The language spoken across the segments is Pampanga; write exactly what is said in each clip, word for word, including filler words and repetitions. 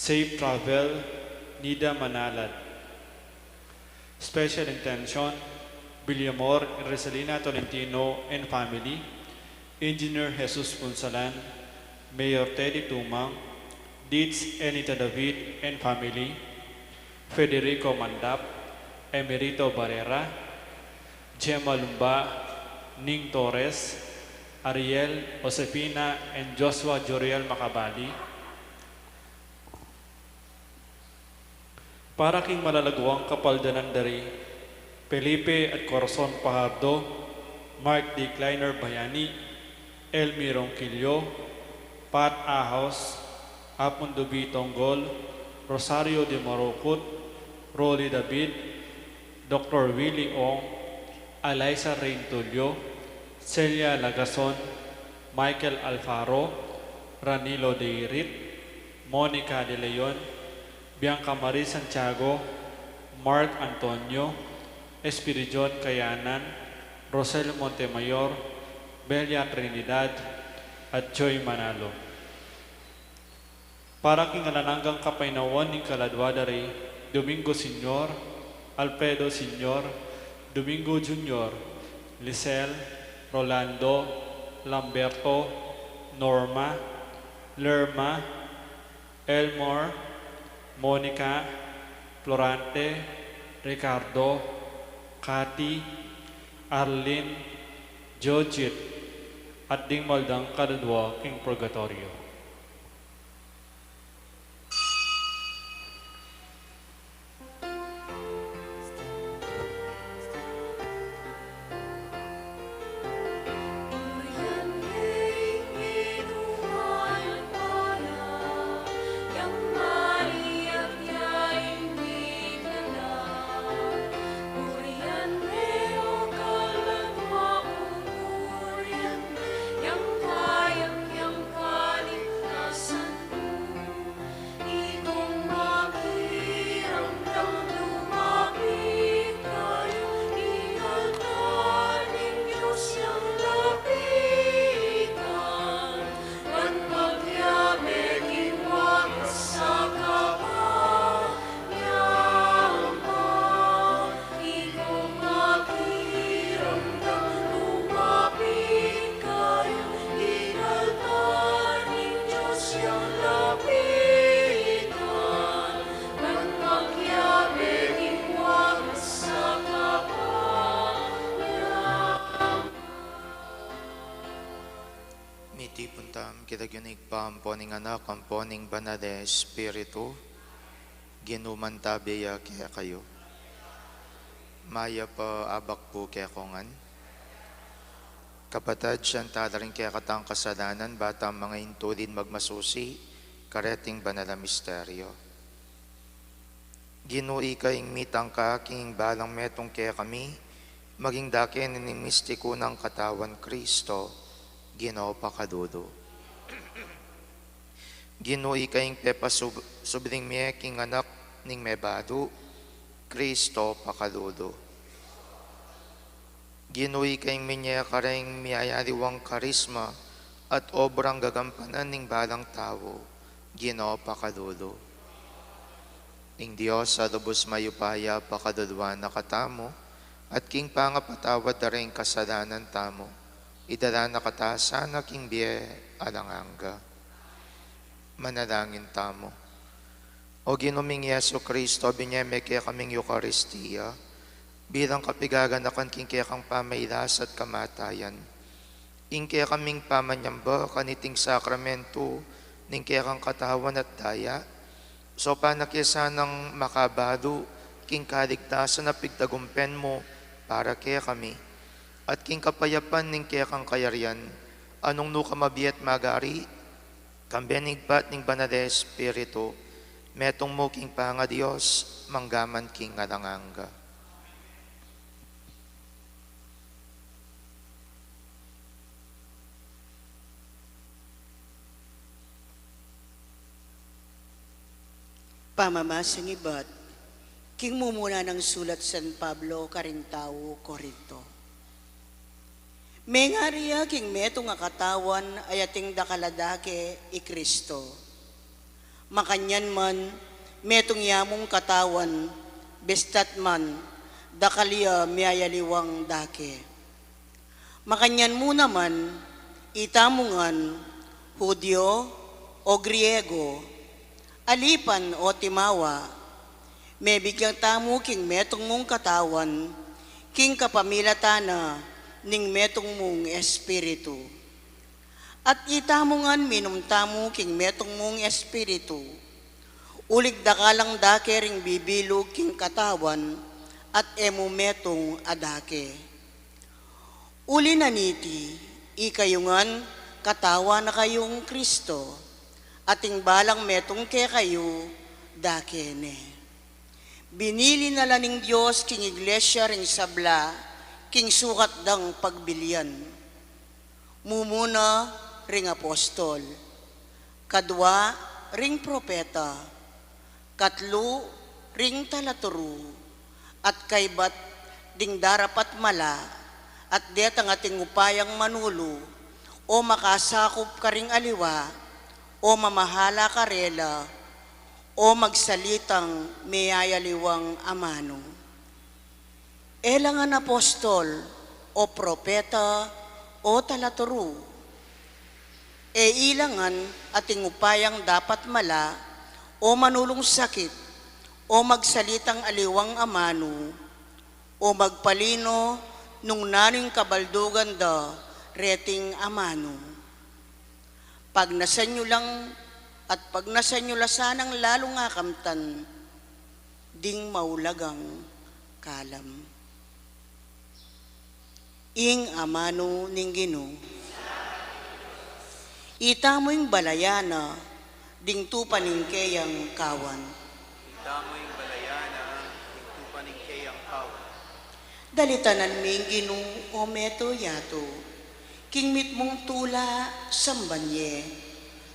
Safe travel, Nida Manalad. Special intention, Villamor and Rosalina Tolentino and family, Engineer Jesus Punsalan, Mayor Teddy Tumang, Deeds Enita David and family, Federico Mandap, Emerito Barrera, Gemma Lumba, Ning Torres, Ariel, Josefina, and Joshua Joriel Macabali. Para king malalaguang kapaldanan da ri Felipe at Corazon Fajardo, Mark D. Kleiner Bayani, Elmi Ronquillo, Pat Ahos, Apundo B. Tonggol, Rosario de Marucut, Rolly David, Doctor Willie Ong, Eliza Reintulio, Celia Lagason, Michael Alfaro, Ranilo Deirit, Monica De Leon, Bianca Marie Santiago, Mark Antonio, Espiridion Kayanan, Rosel Montemayor, Belia Trinidad, at Joy Manalo. Para king alang anggang kapaynawan ning kaladua da ri Domingo Senior, Alfredo Senior, Domingo Junior, Lisel, Rolando, Lamberto, Norma, Lerma, Elmore, Monica, Florante, Ricardo, Cathy, Arlene, Jojit, at ding maldang kaladua king purgatorio. Mitipun tamu king lagyu ning Ibpa, ampo ning Anak, ampo ning Banal a Espiritu. Ginu mantabe ya kekayu. Mayap a abak pu kekongan. Kapatad, sisian tala ring kekatang kasalanan, ba tang mangaintulid magmasusi kareting banal a misteryo. Ginu, ika ing mitangka king balang metung kekami, maging dake ne ning mistiku nang Katawan Kristo, Ginu, pakalulu. Ginu, ika ing pepasub-, subling mie king anak ning mebalu, Kristo, pakalulu. Ginu, ika ing minye kareng miyayaliwang karisma at obrang gagampanan ning balang tau, Ginu, pakalulu. Ing Dios a lubus mayupaya pakaluluan na katamu, at king pangapatawad da ring kasalanan tamu, idala na kata sana king bie alang angga. Manalangin tamu. O Ginu ming Jesu Kristo, binye me kekaming Eukaristia bilang kapigaganakan king kekang pamailas at kamatayan, ing kekaming pamanyamba kaniting sakramentu ning kekang katawan at daya, saupan na ke sanang makabalu king kaligtasan a pigtagumpen mu para kekami, at king kapayapan ning kekang kayarian, a nung nu ka mabie at magari, kambe ning Ibpa at ning Banal a Espiritu, metung mu king pangaDios, mangga man king alang angga. Pamamasang ibat king mumuna nang sulat San Pablo karing tau Corinto. Mengari ya king metung a katawan a ating dakal a dake, i Kristo. Makanyan man, metung ya mung katawan, besta't man, dakal ya miyayaliwang dake. Makanyan mu naman, itamu ngan, Judio o Griego, alipan o timawa, mebigyan tamu king metung mung katawan, king kapamilatan na ning metung mung Espiritu. At itamu ngan minum tamu king metung mung Espiritu, uling dakal lang dake ring bibilug king katawan, at e mu metung a dake. Uli na niti, ikayu ngan katawan na kayung Kristo, at ing balang metung kekayu, dake ne. Binili na la ning Dios king iglesia ring sabla king sukat dang pagbilian. Mumuna ring apostol, kadwa ring propeta, katlu ring talaturu, at kaybat ding darapat mala, at detang ating upayang manulu, o makasakup karing aliwa, o mamahala karela, o magsalitang miyayaliwang amanu. E la ngan apostol, o propeta, o talaturu. E ila ngan ating upayang dapat mala, o manulung sakit, o magsalitang aliwang amanu, o magpalino nung nanu ing kabaldugan da reting amanu. Pagnasan yu lang at pagnasan yu la sanang lalung akamtan ding maulagang kalam. Ing amanu ning Ginu. Itamu ing balayan na ding tupa ning keyang kawan. Itamu ing balayan na ding tupa ning keyang kawan. Dalitanan ming Ginu o meto yatu, king mitmung tula samban ye,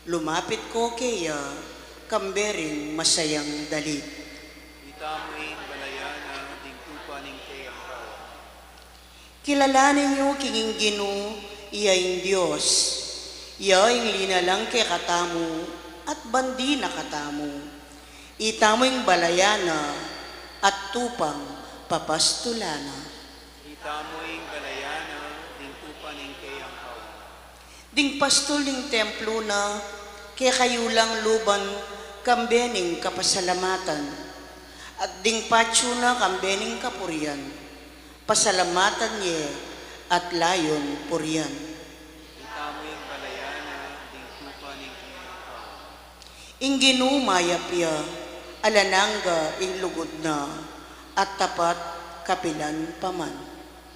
lumapit ko keya, kambe ring masayang dalit. Itamu ing balayan na ding tupa ning keyang kawan. Kilalanan yu king ing Ginu, iya ing Dios, iya ing linalang kekatamu, at bandi na katamu. Itamu ing balayan na, at tupang papastulan na. Itamu ing balayan na, ding tupa ning keyang kawan. Ding pastul ning templu na, kekayu lang luban, kambe ning kapasalamatan. At ding patsu na, kambe ning kapurian. Pasalamatan ye, at layun purian. Itamu ing balayan na, ding tupa ning keyang kawan. Ing Ginu mayap ya, alang angga ing lugud na, at tapat kapilan pa man.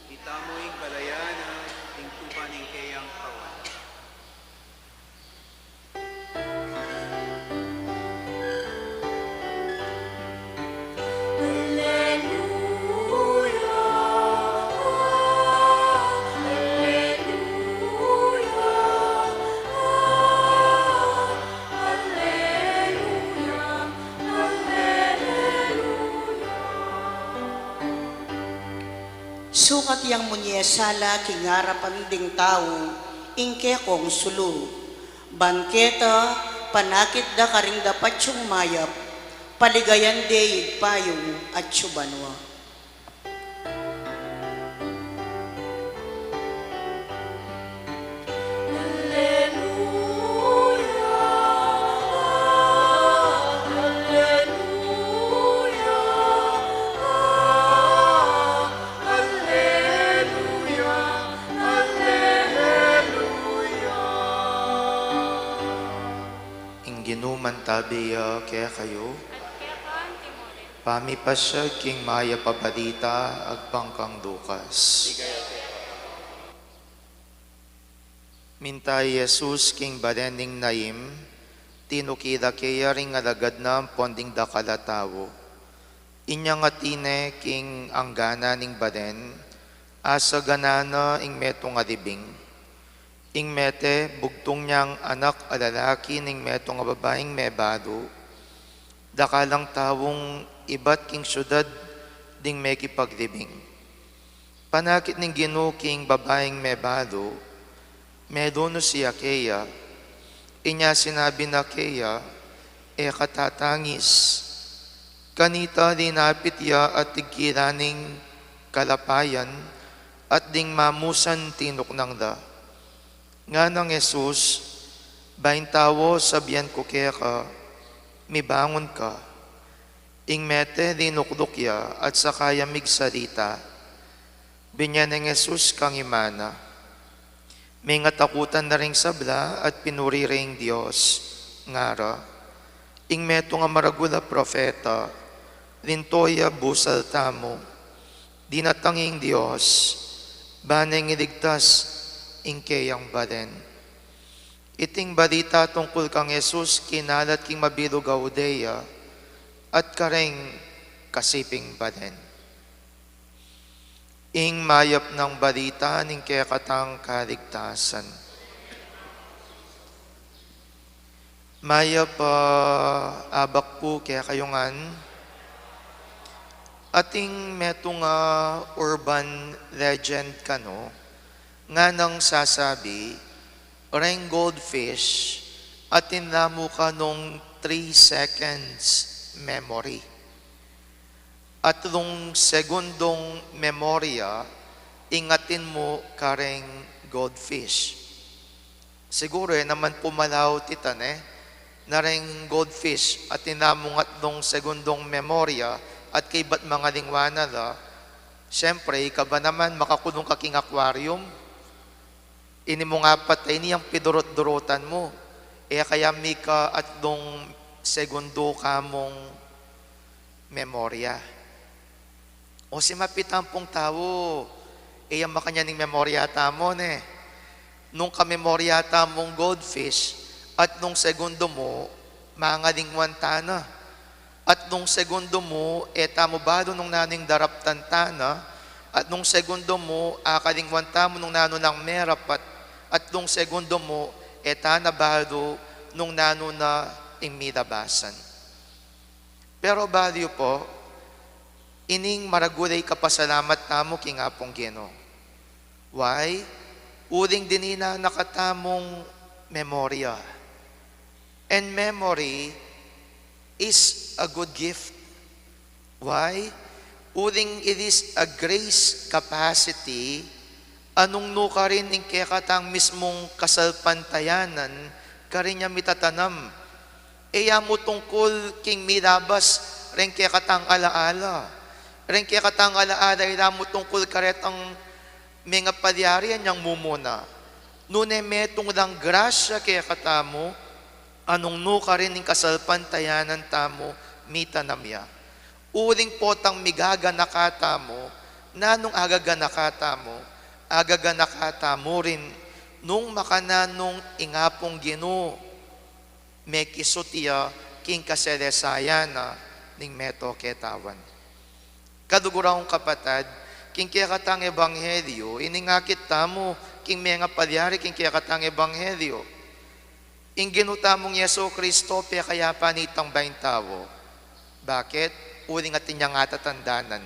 Itamu ing balayan na, ding tupa ning keyang kawan. Sukat yang munye sala king arapan ding tau ing kekong sulu. Ban keta, panakit da karing dapat yung mayap, paligayan de ing payung atyu banua. Ing Ginu mantabi ya kekayu. At keka mu rin. Pamipasyag king mayap a balita agpang kang Lucas. Minta i Jesus king balen ning Naim, tinuki da keya ring alagad na ampon ding dakal a tau. Inyang atin ne king angganan ning balen, asaganan na ing metung a libing. Ing mete, bugtung yang anak a lalaki ning metung a babaing mebalu. Dakal lang taung ibat king siudad ding mekipaglibing. Panakit ning Ginu king babaing mebalu, melunus ya keya. Inya sinabi na keya, e katatangis. Kanita linapit ya at tigkilan ing kalapayan at ding mamusan tinuknang da. Nganang Jesus, "Baintawo, sabian ku keka, mibangun ka." Ing mete linukluk ya at saka ya migsalita. Binye neng Jesus kang imana. Mengatakutan na ring sabla at pinuri reng Dios, ngara, "Ing metung a maragul a propeta, linto ya busal tamu. Dinatang ing Dios, ban neng iligtas ing keyang balen." Iting balita tungkul kang Jesus kinalat king mabilug a Judea at kareng kasiping balen. Ing mayap nang balita ning kekatang kaligtasan. Mayap a abak pu kekayu ngan. Ating metung a urban legend kanu, nganang sasabi, reng goldfish, atin la mu kanung three seconds memory. Atlung segundong memorya ing atin mu kareng goldfish. Siguru, e naman pumalaut ita, ne, na reng goldfish atin la mung atlung segundong memorya at kaybat mangalingwan na la. Siyempre, ika ba naman makakulung ka king aquarium? Ini mung apat a ini yang pidurut-durutan mu. E kaya mika atlung segundo ka mung memorya. O si mapitampung tau, e yang makanyan ing memorya tamu, ne. Nung kamemorya tamung goldfish, atlung segundo mu, mangalingwan ta na. Atlung segundo mu, e tamu balu nung nanu ing daraptan ta na. Atlung segundo mu, akalingwan tamu nung nanu nang merapat. Atlung segundo mu, e ta na balu nung nanu na ing milabasan. Pero balu pu, ining maragul a ikapasalamat tamu king Apung Ginu. Why? Uling dinina na katamung memorya. And memory is a good gift. Why? Uling it is a grace capacity a nung nukarin ing kekatang mismung kasalpantayanan, karin ya mitatanam. E ya mu tungkul king milabas reng kekatang alaala. Reng kekatang alaala, e la mu tungkul karetang mengapalyari anyang mumuna. Nune metung lang grasya kekatamu, a nung nukarin ing kasalpantayanan tamu, mitanam ya. Uling potang migaganaka tamu, nanung agaganaka tamu, agaganaka tamu rin nung makananu ing Apung Ginu, mekisut ya king kaselesayan na ning meto ketawan. Kaluguran kung kapatad, king kekatang ebanghelyo, ining akit tamu king mengapalyari king kekatang ebanghelyo. Ing Ginu tamung Jesu Kristo, pekayapan itang baintawo. Bakit? Uling atin yang atatandanan.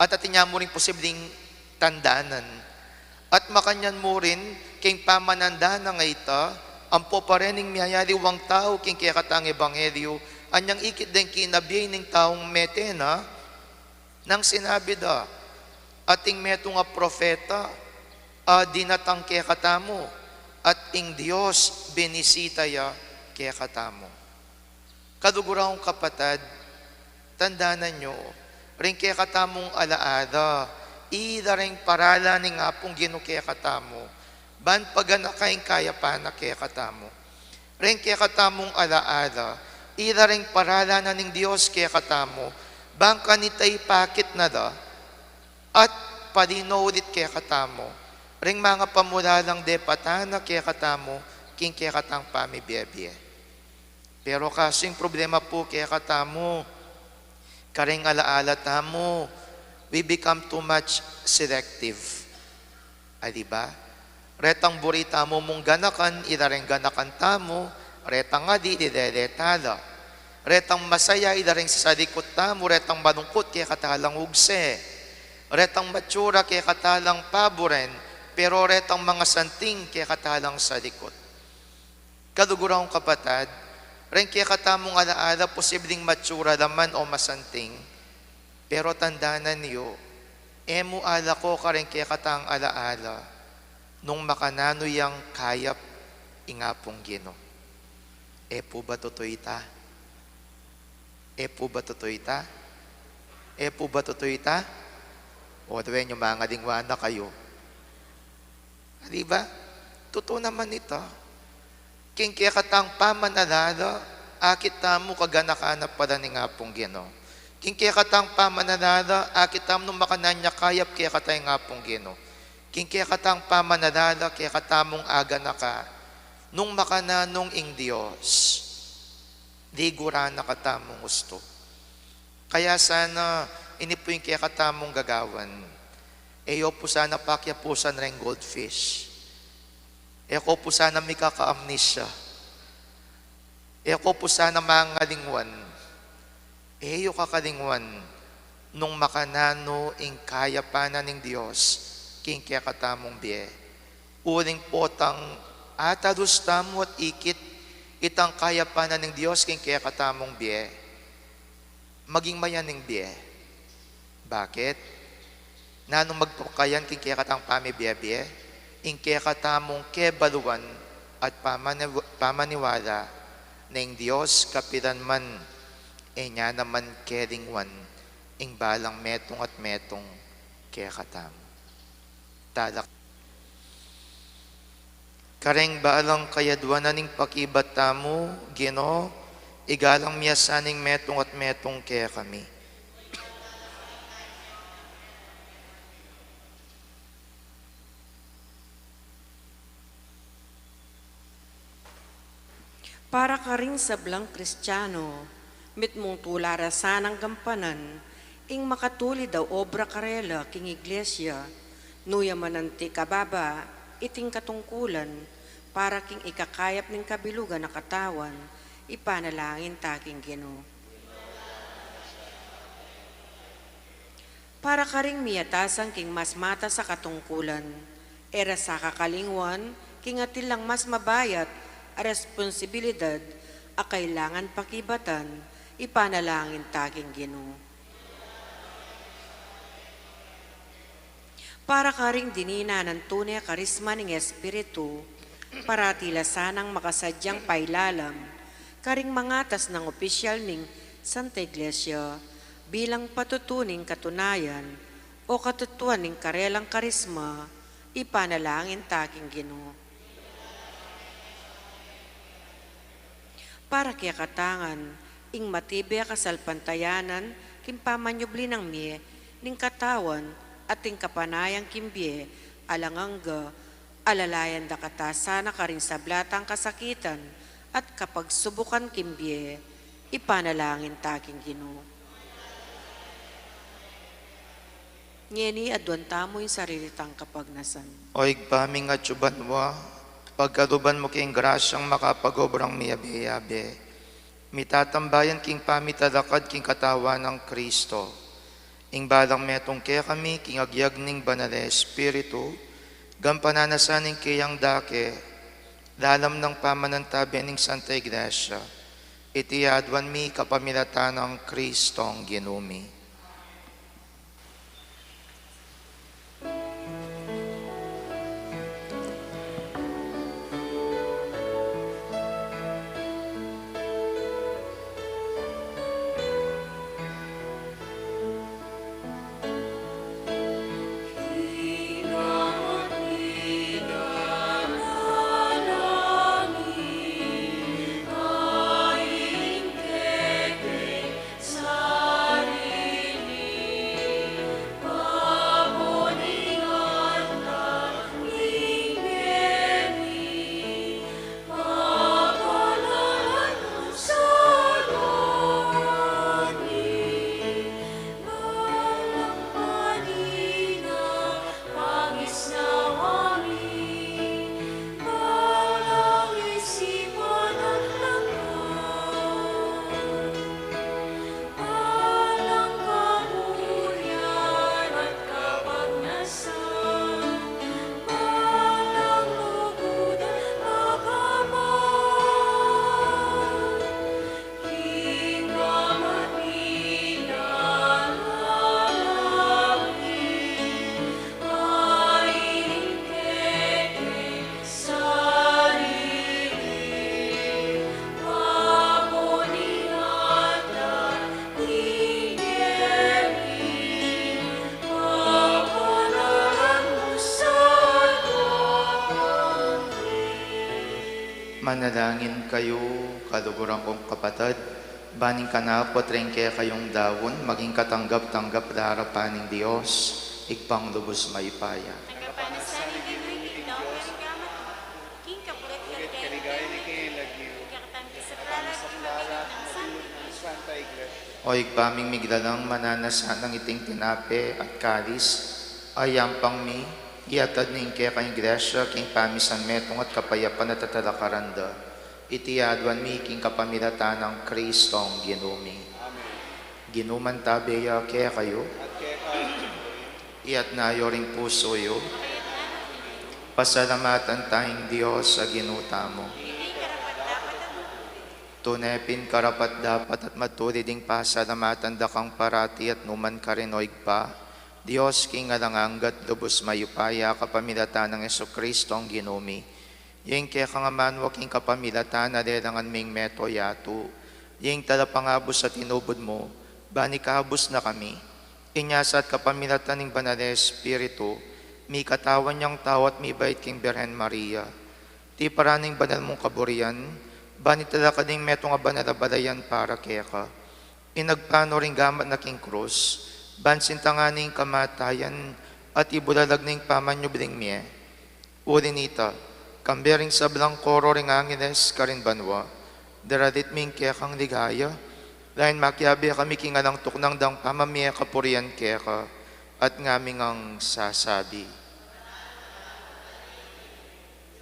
At atin ya mu ring posibleng tandanan. At makanyan mu rin, king pamanandanan a ita, ampo pa rin ing miyayaliwang tau king kekatang ebanghelyo, anyang ikit deng kinabie ning taung mete na, nang sinabi da, ating metung a propeta, a dinatang kekatamu, at ing Dios binisita ya kekatamu. Kaluguran kung kapatad, tandanan yu, ring kekatamung alaala, ila ring paralan ning Apung Ginu kekatamu, ban paganaka ing kayapan na kekatamu. Ring kekatamung alaala, ila ring paralan na ning Dios kekatamu, ban kanita ipakit na da, at palino ulit kekatamu, ring manga pamulalang depatan na kekatamu, king kekatang pamibie-bie. Pero kasi ing problema pu kekatamu, karing alaala tamu, we become too much selective. Ay, di ba? Retang buri tamu mung ganakan, ila reng ganakan tamu, retang ali, lilele ta la. Retang masaya, ila reng sasalikut tamu, retang malungkut, kekata lang ugse. Retang matsura, kekata lang paburen, pero retang mangasanting, kekata lang salikut. Kaluguran kung kapatad, Reng kekatamung ala-ala, posibling matsura la man o masanting, pero tandanan yu, e mu alako kareng kekatang ala-ala nung makananu yang kayap ing Apung Ginu. E pu ba tutu ita? E pu ba tutu ita? E pu ba tutu ita? O, dwen yu, mangalingwan na kayu. Di ba? Tutu naman ita. King kekatang pamanalala, akit tamu kaganakan na pala ning Apung Ginu. King kekatang pamanalala, akit tamu nung makananu yang kayap kekata ing Apung Ginu. King kekatang pamanalala, kekatamung aganaka nung makananu ing Dios. Liguran na katamung ustu. Kaya sana, ini pu ing kekatamung gagawan. E yu pu sana pakiapusan reng goldfish. E ko pu sana mikaka-amnesia. E ko pu sana mangalingwan. E yu kakalingwan nung makananu ing kayapan na ning Dios king kekatamung bie. Uling potang atalus tamu at ikit itang kayapan na ning Dios king kekatamung bie, maging mayaning bie. Bakit? Nanung magpakayan king kekatang pamibie-bie? Ing kekatamung kebaluan at pamaniw-, pamaniwala na ing Dios kapilan man, e nya naman kelingwan ing balang metung at metung kekatamu. Talak. Kareng balang kayaduanan ning pakibat tamu, Ginu, igalang mi ya sana ing metung at metung kekami. Para karing sablang Kristiano, mitmung tula ra sanang gampanan ing makatulid a obra karela king Iglesia, nu ya man anti kababa iting katungkulan para king ikakayap ning kabilugan a katawan, ipanalangin ta king Ginu. Para karing miatasan king mas matas a katungkulan, e ra sa kakalingwan king atin lang mas mabayat a responsibilidad a kailangan pakibatan, ipanalangin ta king Ginu. Para karing dininan ning tune a karisma ning Espiritu, parati la sanang makasadyang pailalam karing mangatas nang opisyal ning Santa Iglesia, bilang patutu ning katunayan o katutuan ning karelang karisma, ipanalangin ta king Ginu. Para kekatangan, ing matibe a kasalpantayanan king pamanyubli nang mie ning katawan at ing kapanayan king bie alang angga, alalayan da kata sana karing sabla tang kasakitan at kapagsubukan king bie, ipanalangin ta king Ginu. Ngeni aduan tamu ing sarili tang kapagnasan. O Ibpa ming atsu banua, pagkaluban mu ke ing grasyang makapag-obrang miyabe-yabe. Mitatambayan king pamitalakad king katawan nang Kristo. Ing balang metung kekami king agyag ning Banal a Espiritu, gampanan na sa ning keyang dake, lalam nang pamanantabe ning Santa Iglesia. Iti aduan mi kapamilatan nang Kristong Ginu mi. Manalangin kayu, kaluguran kung kapatad, ban ing kanaku at ring kekayung daun maging katanggap-tanggap la king arapan ning Dios, Ibpang lubus mayupaya. Tanggapan na sa ning Ginu ing daun king gamat mu, king kabuligan ning kayang lagyu, king katanggap ning Santa Iglesia. O Ibpa ming miglalang, mananu sana nang iting tinape at kalis a yampang mi, iatad mi king kekang Iglesia, king pamisan metung at kapayapan at atalakaran da. Iti aduan mi king kapamilatan nang Kristong Ginu mi. Amen. Ginu mantabe ya kekayu. At keka. Iyatas yu ring pusu yu. Pasalamatan taya ing Dios a Ginu tamu. Tune pin karapat-dapat at matulid ing pasalamatan da kang parati at nukarin man, O Ibpa, Dios king alang angga at lubus mayupaya, kapamilatan nang Jesucristong Ginu mi. Ing kekang amanu a king kapamilatan na lelangan ming meto yatu, ing talapangabus a tinubud mu, ban ikabus na kami. Inya sa at kapamilatan ning Banal a Espiritu, mikatawan yang tau at mibait king Birhen Maria. Tiparan ning banal mung kaburian, ban italakad ing metung a banal a balayan para keka. Inagpang no ring gamat na king krus, ban sintangan ing kamatayan at ibulalag ning pamanyubling mie. Uli nita, kambe ring sablang koro ring angeles karin banua, daralit mi ing kekang ligaya, lain makiabe kami king alang tuknang dang pamamie kapurian keka, at ngaming sasabi.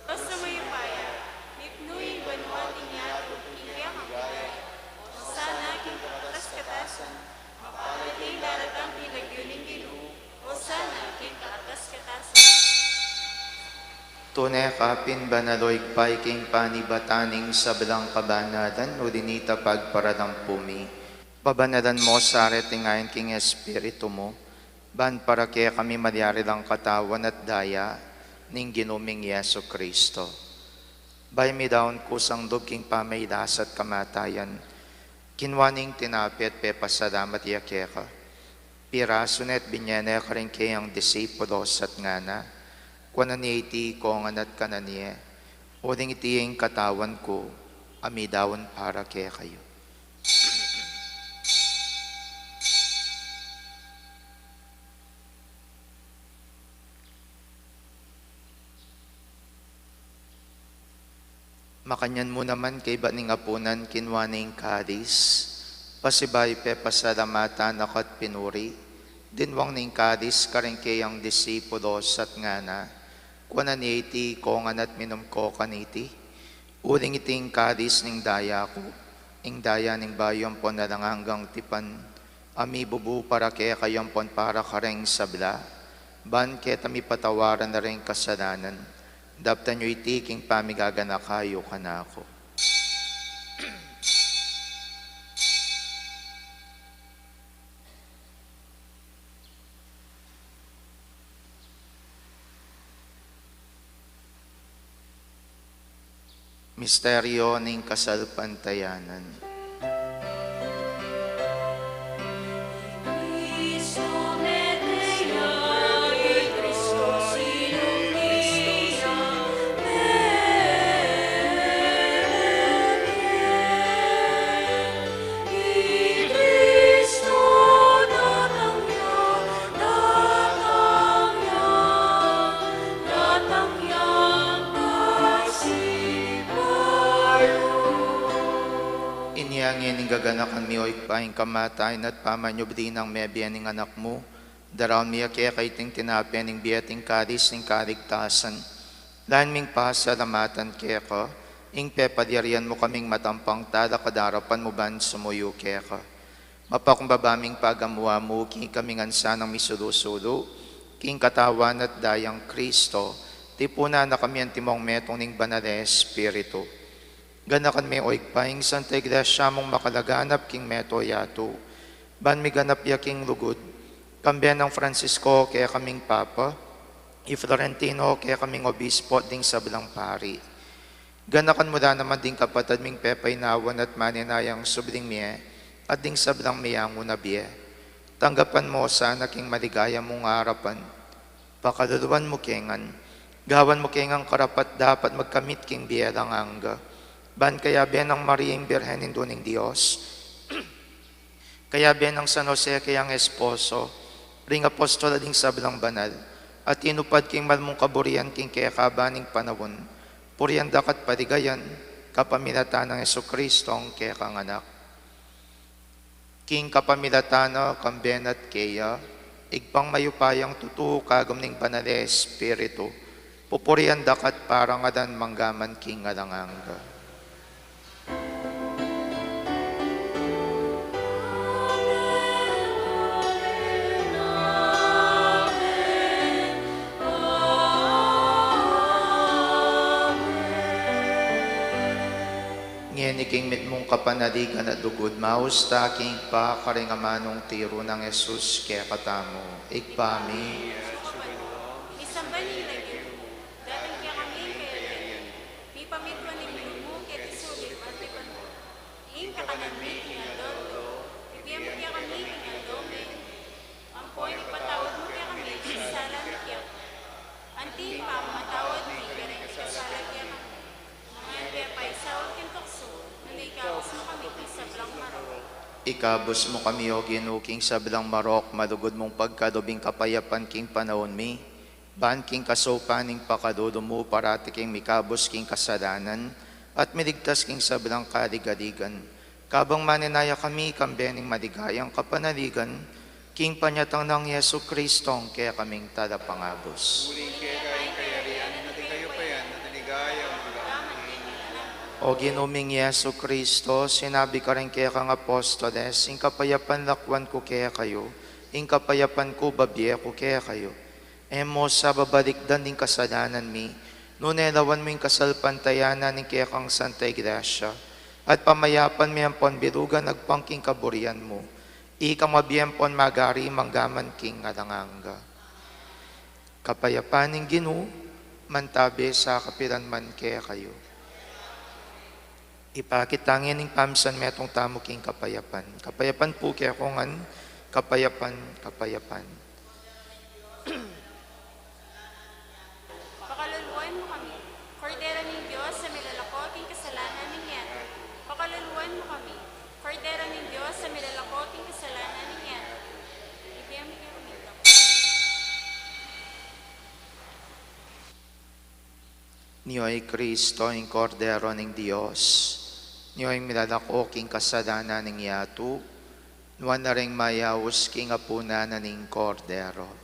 Dios a mayupaya, mipnu ing banua at ing yatu king kekang bie. Hosana king kakatas-katasan. Mapalad ya ing daratang king lagyu ning Ginu. Hosana king kakatas-katasan. Tune ka pin banal, O Ibpa, king panibatan ning sablang kabanalan, uli nita pagparalampu mi. Pabanalan mu sa reting ain king Espiritu mu, ban para kekami malyari lang katawan at daya ning Ginu ming Jesucristo. Bayu midaun kusang lub king pamagkasakit at kamatayan, kinua ne ing tinape at pepasalamat ya keka. Pirasu ne at binye ne karing kayang disipulos at ngana, kuanan ye iti kongan at kanan ye, uling iti ing katawan ku, a midaun para kekayu. Makanyan mu naman kaybat ning apunan, kinua ne ing kalis, pasibayu pepasalamatan na ka at pinuri, dinwang ne ing kalis karing kayang disipulos at ngana, kuanan ye iti kongan at minum ko kaniti, uling iti ing kalis ning daya ku, ing daya ning bayu ampon alang anggang tipan, a mibubu para kekayu ampon para kareng sabla, ban keta mipatawaran la ring kasalanan. Daptan yu iti king pamigaganaka yu kanaku. Misteryo ning kasalpantayanan. Inya ngeni gaganakan mi, o Ibpa, ing kamatayan at pamanyubli nang mebie ning Anak mu, daraun mi keka iting tinape ning bie at ing kalis ning kaligtasan. Lain ming pasalamatan keka, ing pepalyarian mu kaming matampang talakad king arapan mu ban sumuyu keka. Mapakumbaba ming pagamu-amu king kami ngan sanang misulu-sulu king katawan at dayang Kristo, tipunan na kami antimong metung ning Banal a Espiritu. Ganakan me, o Ibpa, ing Santa Iglesia mung makalaganap king mabilug a yatu, ban miganap ya king lugud, kambe nang Francisco kekaming Papa, i Florentino kekaming Obispo at ding sablang pari. Ganakan mu la naman ding kapatad ming pepainawan at maninayang subling mie, at ding sablang meangu na bie. Tanggapan mu la sana king maligaya mung arapan. Pakaluluan mu ke ngan, gawan mu ke ngan karapat-dapat magkamit king bie alang angga. Ban kayabe nang Maria ing Birhen, Indu ning Dios, kayabe nang San Jose kayang esposo, ring apostol at ding sablang banal, at tinupad king malmung kaburian king kekaban ning panaun, purian da ka at paligayan, kapamilatan nang Jesucristo a kekang Anak. King kapamilatan na, kambe na at keya, Ibpang mayupayang tutu, kagum ning Banal a Espiritu, pupurian da ka at parangalan mangga man king alang angga. Ngeni king mitmung kapanaligan at lugud, maus ta king Ibpa karing amanung tiru nang Jesus kekatamu. Ibpa mi, misamban ya ing lagyu mu, datang kekami ing kayarian mu, mipamintuan ing lub mu keti sulip anti banua. Ing kakanan mi king aldo-aldo ibie mu kekami king aldo ngeni. Ampon ipatawad mu kekami ing sala mi keka, anti ing pamamatawad mi kareng mikasala kekami. Nune e mu ke paisaul king tuksu, nune ikabus mu kami king sablang marok. Ikabus mu kami, O Ginu, king sablang marok, malugud mung pagkalub ing kapayapan king panaun mi, ban king kasaupan ning pakalulu mu parati kaming mikabus king kasalanan, at miligtas king sablang kaligaligan. Kabang manenaya kami kambe ning maligayang kapanaligan, king panyatang nang Jesucristo a kekaming Talapangabus. Uling keka ing kayarian, at ing kayupayan, at ing ligaya mangga man king alang angga. O Ginu ming Jesucristo, sinabi mu karing kekang apostoles, ing kapayapan lakwan ku kekayu, ing kapayapan ku babie ku kekayu. E mu sa babalikdan ing kasalanan mi, nune lawan mu ing kasalpantayanan ning kekang Santa Iglesia, at pamayapan mi ampon bilugan agpang king kaburian mu. Ika mabie ampon magari mangga man king alang angga. Kapayapan ning Ginu, mantabi sa kapilan man kekayu. Ipakit ta ngeni ing pamisanmetung tamu king kapayapan. Kapayapan pu kekongan, kapayapan, kapayapan. Pakaluluan mu kami, Kordero ning Dios, a milalako king kasalanan ning yatu. Pakaluluan mu kami, Kordero ning Dios, a milalako king kasalanan ning yatu. Ibie mu kekami ing Nyo i Kristo, ing Kordero ning Dios, nyo ing milalako king kasalanan ning yatu, nuan la ring mayaus king apunan na ning Kordero.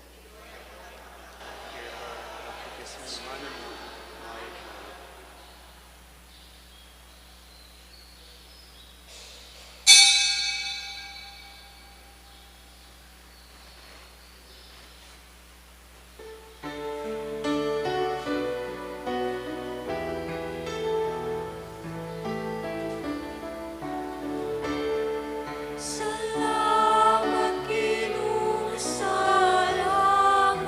Salamat, Ginu, salamat,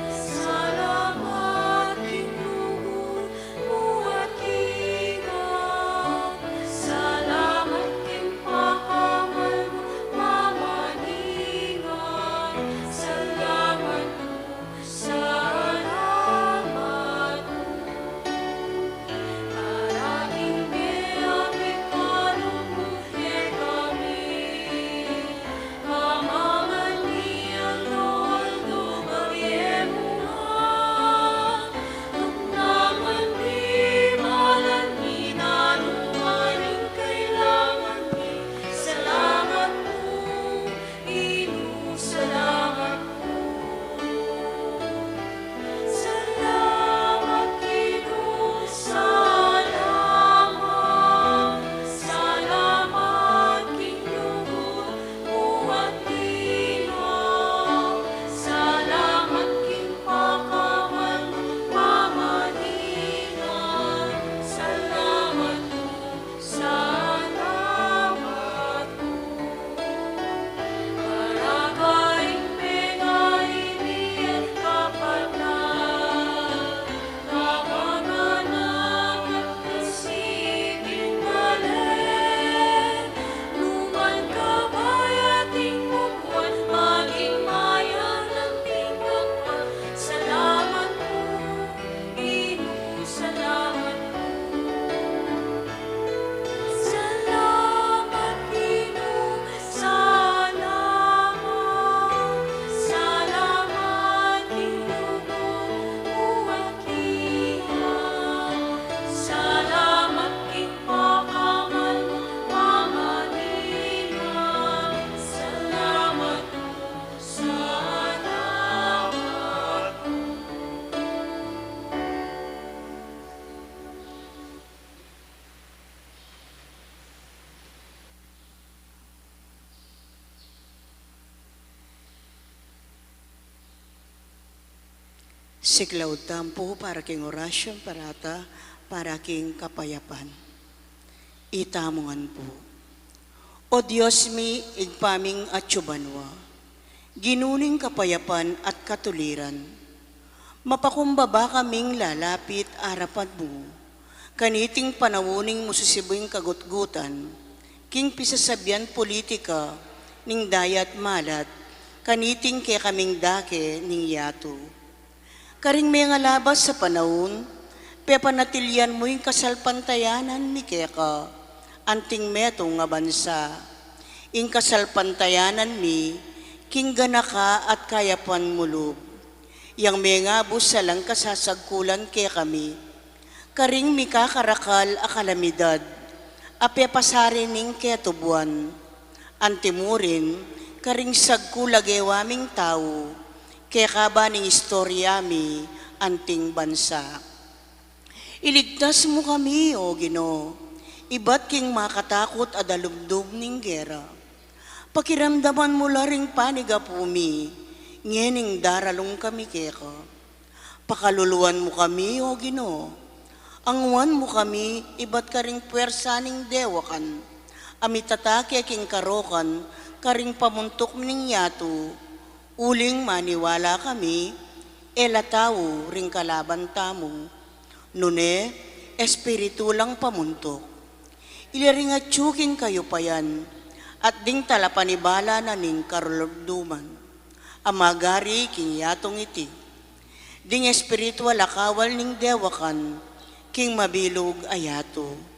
salamat, Ginu. Siklaud tamu pu para king orasyon parata, para king kapayapan. Itamu ngan pu. O Dios mi, Ibpa ming atsu banua, Ginu ning kapayapan at katuliran, mapakumbaba kaming lalapit arapan mu, kaniting panaun ning musisibu ing kagutgutan, king pisasabian politika ning dayat malat, kaniting kekaming dake ning yatu. Karing mengalabas a panaun, pepanatilian mu ing kasalpantayanan mi keka, anting metung a bansa. Ing kasalpantayanan mi, king ganaka at kayapan mu lub. Yang mengabus alang kasasagkulan kekami, karing mikakarakal a kalamidad, a pepasari ning ketubuan. Anti mu rin, karing sagkul a gewa ming tau, kekaba ning istorya mi, anting bansa. Iligtas mu kami, O Ginu, ibat king makatakut a dalumdum ning gera. Pakiramdaman mu la ring panigapu mi, ngening daralung kami keka. Pakaluluan mu kami, O Ginu. Anguan mu kami, ibat karing puwersa ning dewakan a mitatake king karokan, karing pamuntuk ning yatu, uling maniwala kami, e la tau ring kalaban tamu, nune, espiritu lang pamuntuk. Ila ring atsu king kayupayan, at ding talapanibala na ning karulumduman, a magari king yatung iti. Ding espiritual a kawal ning dewakan, king mabilug a yatu.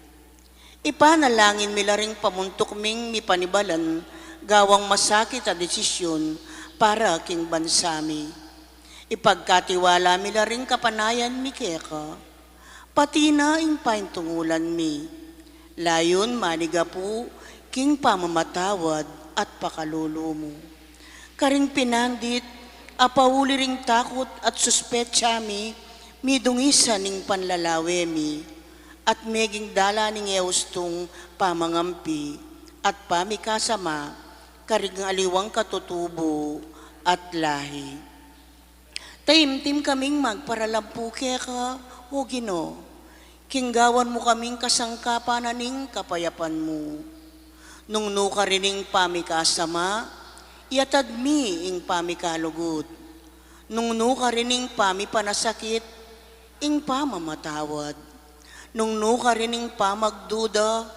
Ipanalangin mi la ring pamuntuk ming mipanibalan, gawang masakit a desisyun para king bansa mi. Ipagkatiwala mi la ring kapanayan mi keka, pati na ing paintungulan mi. Layun manigapu king pamamatawad at pakalulu mu. Karing pinandit, a pauli ring takut at suspetsa mi, midungisan ing panlalawe mi, at meging dalan ning e ustung pamangampi, at pamikasama, karing aliwang katutubu at lahi. Taimtim kaming magparalampu keka, O Ginu, king gawan mu kaming kasangkapan na ning kapayapan mu. Nung nu karin ing pamikasama, iyatad mi ing pamikalugud. Nung nu karin ing pamipanasakit, ing pamamatawad. Nung nu karin ing pamagduda,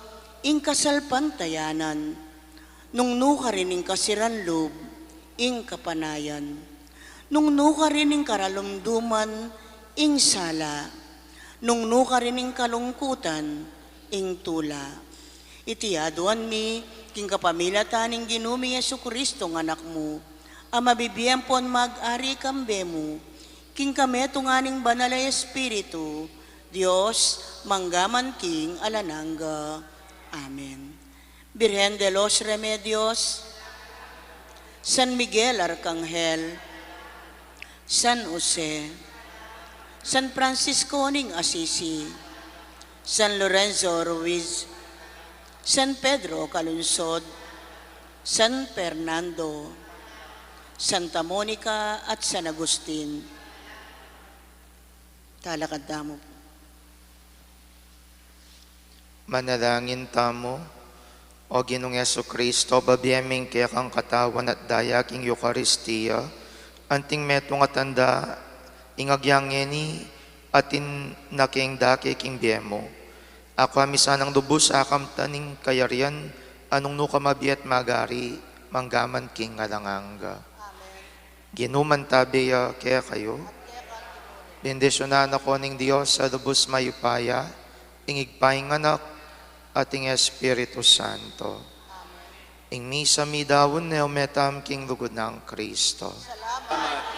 ing kasalpantayanan. Nung nu karin ing kasiran lub, ing kapanayan. Nung nu karin ing karalumduman, ing sala. Nung nu karin ing kalungkutan, ing tula. Iti aduan mi, king kapamilatan ning Ginu ming Jesucristo a Anak mu, a mabibie ampon mag-ari kambe mu, king kametungan ning Banal a Espiritu, Dios, mangga man king alang angga. Amen. Birhen de los Remedios, San Miguel Arcangel, San Jose, San Francisco ning Assisi, San Lorenzo Ruiz, San Pedro Calungsod, San Fernando, Santa Monica at San Agustin. Talakad tamu. Manalangin tamu. O Ginung Jesucristo, babie mi ing kekang katawan at daya king Eukaristia, anting metung a tanda ning agyang ngeni, atin na keng dake king bie mu. Akwa mi sanang lubus akamtan ing kayarian a nung nu ka mabie at magari, mangga man king alang angga. Amen. Ginu mantabe ya kekayu. Bendisyunan na ko ning Dios a lubus mayupaya, ing Ibpa, ing Anak, at ing Espiritu Santo. Amen. Ing misa mi daun ne, o metam king lugud nang Kristo. Salamat.